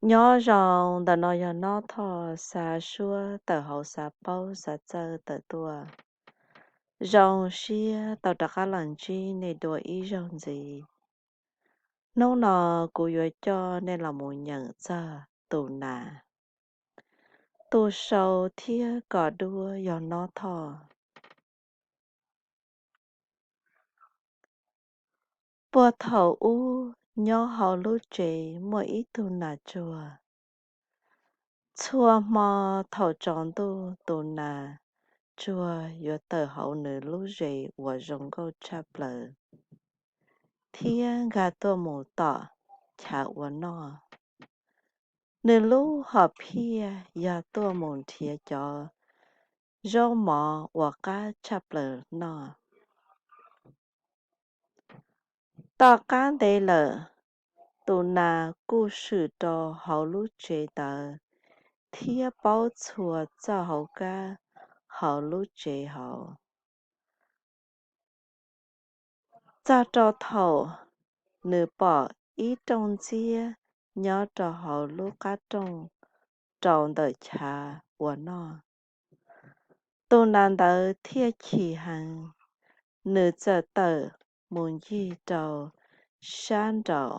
Nyob zoo, ntawm no yog Nob Thoj xa suab tawm hauv xav paub xav txawj tawm tuaj. Zoo siab tau rov qab los ntsib nej dua ib zaug ntxiv. Hnub no kuv yuav coj nej los mus nyeem txog tus nas. Tus sau thiab kos duab yog Nob Thoj. Puag thaum ub nyob hauv lub tsev muaj ib tug nas tsuag. Txhua hmo thaum tsaus ntuj tus nas tsuag yuav tawm hauv nws lub zes uas zoo nkauj tshaj plaws thiab nkag tuaj mus tom chav ua noj. Nws lub hom phiaj yog tuaj mus nrhiav cov zaub mov uas qab tshaj plaws noj. Tom qab ntev lawm, tus nas kuj swm rau hauv lub tsev ntawd thiab paub txhua txoj hauv kab hauv lub tsev hauv. Txog rau thaum nws pom ib rooj ntxiab nyob rau hauv lub qab rooj rau ntawm chav ua noj. Tus nas ntawd thiaj chim heev, nws txawm tawm mus ncig rau sab nraum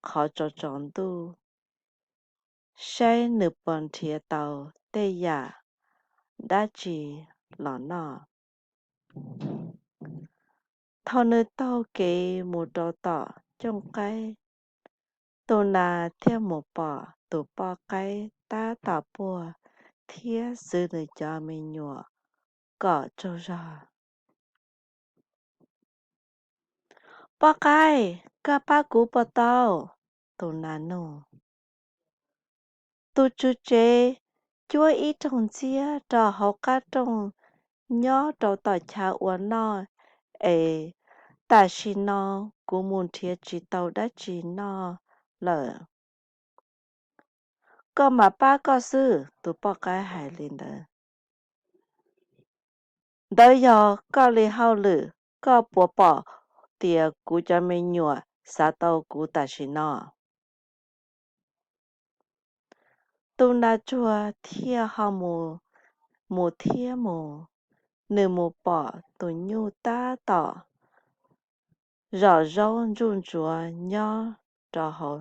qhov tsaus tsaus ntuj saib nws puas nrhiav tau tej yam dab tsi los noj. Thaum nws taug kev mus rau tom cooj qaib, tus nas thiaj mus pom tus poj qaib tab tom puag thiab xwv nws cov me nyuam kom tsaug zog. Poj qaib, koj pab kuv puas tau? Tus nas nug. Tus tswv tsev cuab ib rooj ntxiab rau hauv qab rooj nyob rau tom chav ua noj es tam sim no kuv mus nrhiav tsis tau dab tsi noj lawm. Koj mam pab koj xwb, tus poj qaib hais li ntawd. Ntawd yog koj li hauj lwm, koj puas pom tias kuv cov me nyuam xav tau kuv tam sim no? Tus nas tsuag thiaj ho mus thiab mus, nws mus pom tus nyuj tab tom zom zaub ntsuj ntsuav nyob rau hauv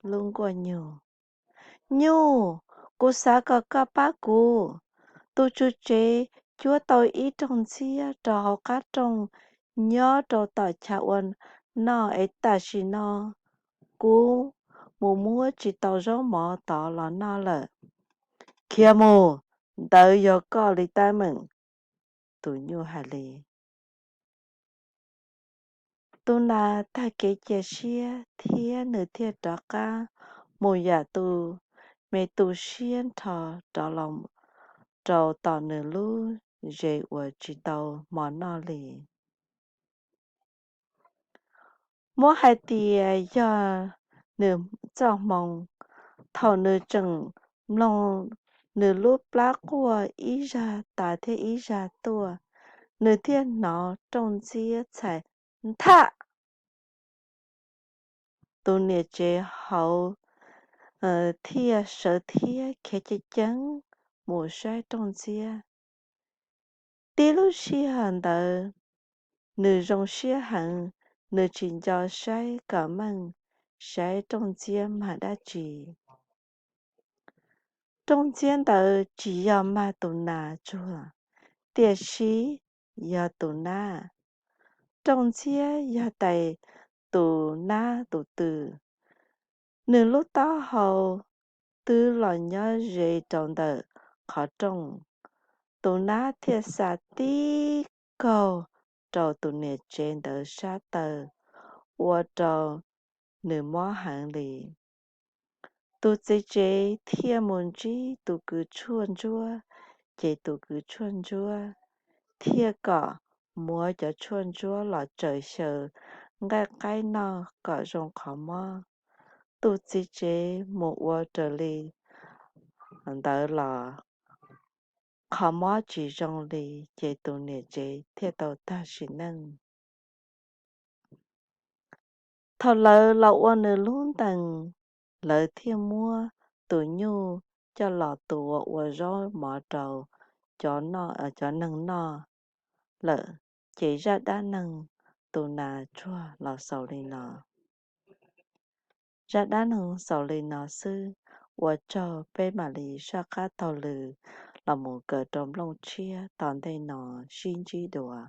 lub nkuaj nyuj. Nyuj, kuv xav kom koj pab kuv. Tus tswv tsev cuab tau ib rooj ntxiab rau hauv qab rooj nyob rau tom chav ua noj es tam sim no kuv mus muab tsis tau zaub mov tod los noj lawm. Khiav mus, ntawd yog koj li teeb meem, tus nyuj hais li. Tus nas tag kev cia siab thiab nws thiaj rov qab mus yam tus me tu siab nrho rov los rau tom nws lub zes uas tsis tau hmo noj li. Muab hais tias yog nws txoj hmoo, thaum nws tseem mloog nws lub plab quaj ib zag tas thiab ib zag tuaj, nws thiaj hnov rooj ntxiab txhais nthaj. Tus niam tsev hauv thiaj sawv thiab khiav ceev ceev mus saib rooj ntxiab. Tib lub sij hawm ntawd, nws zoo siab heev, nws tsis nco saib kom meej saib rooj ntxiab mag dab tsi. Rooj ntxiab ntawd tsis yog mag tus nas tsuag, tiam sis yog tus nab. Rooj ntxiab yog tais tus nab tus tw. Nws lub taub hau twb los nyob ze rau ntawm qhov rooj. Tus nab thiaj xa tib kaug rau tus niam tsev ntawd sab taw, ua rau nws mob heev li. Tus txiv tsev thiaj mus ntsib tus kws tshuaj ntsuab, ces tus kws tshuaj ntsuab thiaj kom muab cov tshuaj ntsuab los tsaws xyaw nqaij qaib noj kom zoo qhov mob. Tus txiv tsev mus ua raws li ntawd los qhov mob tsis zoo li, ces tus niam tsev thiaj tau tag sim neej. Thaum lawv los ua nws lub ntees, Lawv thiaj muab tus nyuj coj los tua ua zaub mov rau cov neeg noj lawm. Ces zaj dab neeg tus nas tsuag los xaus li no. Zaj dab neeg xaus li no xwb. Ua tsaug, peb mam li saj qab taug lw los mus kawm rau nplooj tshiab tom ntej no, sib ntsib dua.